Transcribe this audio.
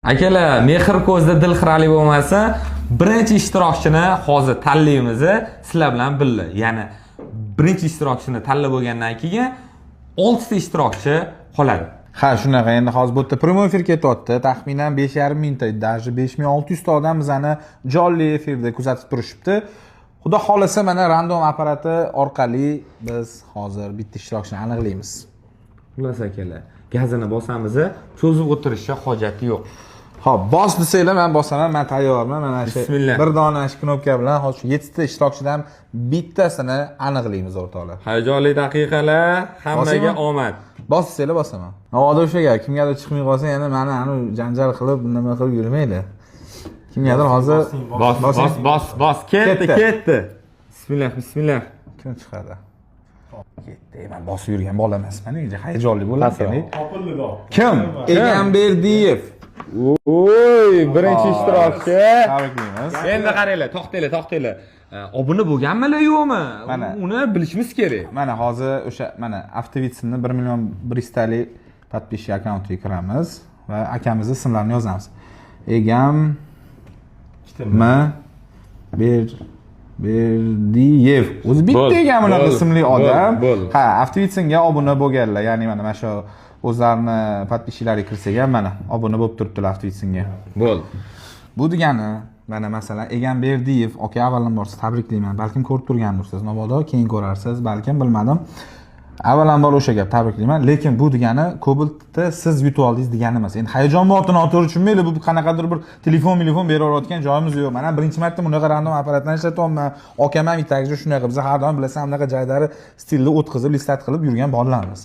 Akalar, mehr ko'zda dil xiralik bo'lmasa, birinchi ishtirokchini hozir tanlaymiz sizlar bilan birga. Ya'ni birinchi ishtirokchini tanlab bo'lgandan keyin 6 ta ishtirokchi qoladi. Ha, shunaqa. Endi hozir bu yerda прямой efir ketyapti. Taxminan 5,5 mingta, даже 5600 ta odam bizani jonli efirda kuzatib turishibdi. Xudo xohlasa, mana random apparati orqali biz hozir bitta ishtirokchini aniqlaymiz. Xullas akalar, gazini bosamiz, cho'zib o'tirishga hojati yo'q. Xo'p, bos desanglar, men bosaman, men tayyorman. Mana shu Bismillah. bir dona shu knopka bilan hozir shu 7 ta ishtirokchidan bittasini aniqlaymiz, o'rtoqlar. Hayajonli daqiqalar, hammaga Bosaymi? omad. Bos desanglar, bosaman. Havoda o'sha gap, kimgadir chiqmay qolsa, yana mani anu janjal qilib, nima qilib yurmaydi. Kimgadir hozir Bos, Bosing. bos, bos, bos. Ketdi, Ketdi. ketdi. Bismillah, bismillah. Kim chiqadi? Ketdi. Man bosib yurgan bola emasman, nega hayajonli bo'larkan? Topildi. Kim? Egamberdiyev. Oy, birinchi ishtirokchi. Tabriklaymiz. Endi qaranglar, to'xtanglar, to'xtanglar. Obuna bo'lganmilar, yo'qmi? Mana. Uni bilishimiz kerak. Mana hozir o'sha mana Avtovitsinni 1 million 100 talik подписчик akkauntiga kiramiz va akamizni ismlarini yozamiz. Egam M Berdiyev. O'zi bitta Bo'ldi, Egam unaqa bo'ldi, ismli bo'ldi, odam. bo'ldi. Ha, Avtovitsinga obuna bo'lganlar, ya'ni mana shu o'zlarini подписчиклariga kirsak ham, mana obuna bo'lib turibdilar Avtovitsinga. Bo'ldi. Bu degani, mana masalan, Egamberdiyev aka, avvalambor sizni tabriklayman. Balkim ko'rib turgandirsiz, mabodo keyin ko'rarsiz, balkim, bilmadim. Avvalambor o'sha gap, tabriklayman. Lekin bu degani Cobaltda siz yutib oldingiz degani emas. Endi hayajon bo'lyapti, noto'g'ri tushunmanglar. Bu qanaqadir bir telefon beraverayotgan joyimiz yo'q. Mana birinchi marta bunaqa random apparatdan ishlatyapman. Akam ham также shunaqa. Biz har doim, bilasan, bunaqa jaydari stilda o'tkazib, листать qilib yurgan bolalarmiz.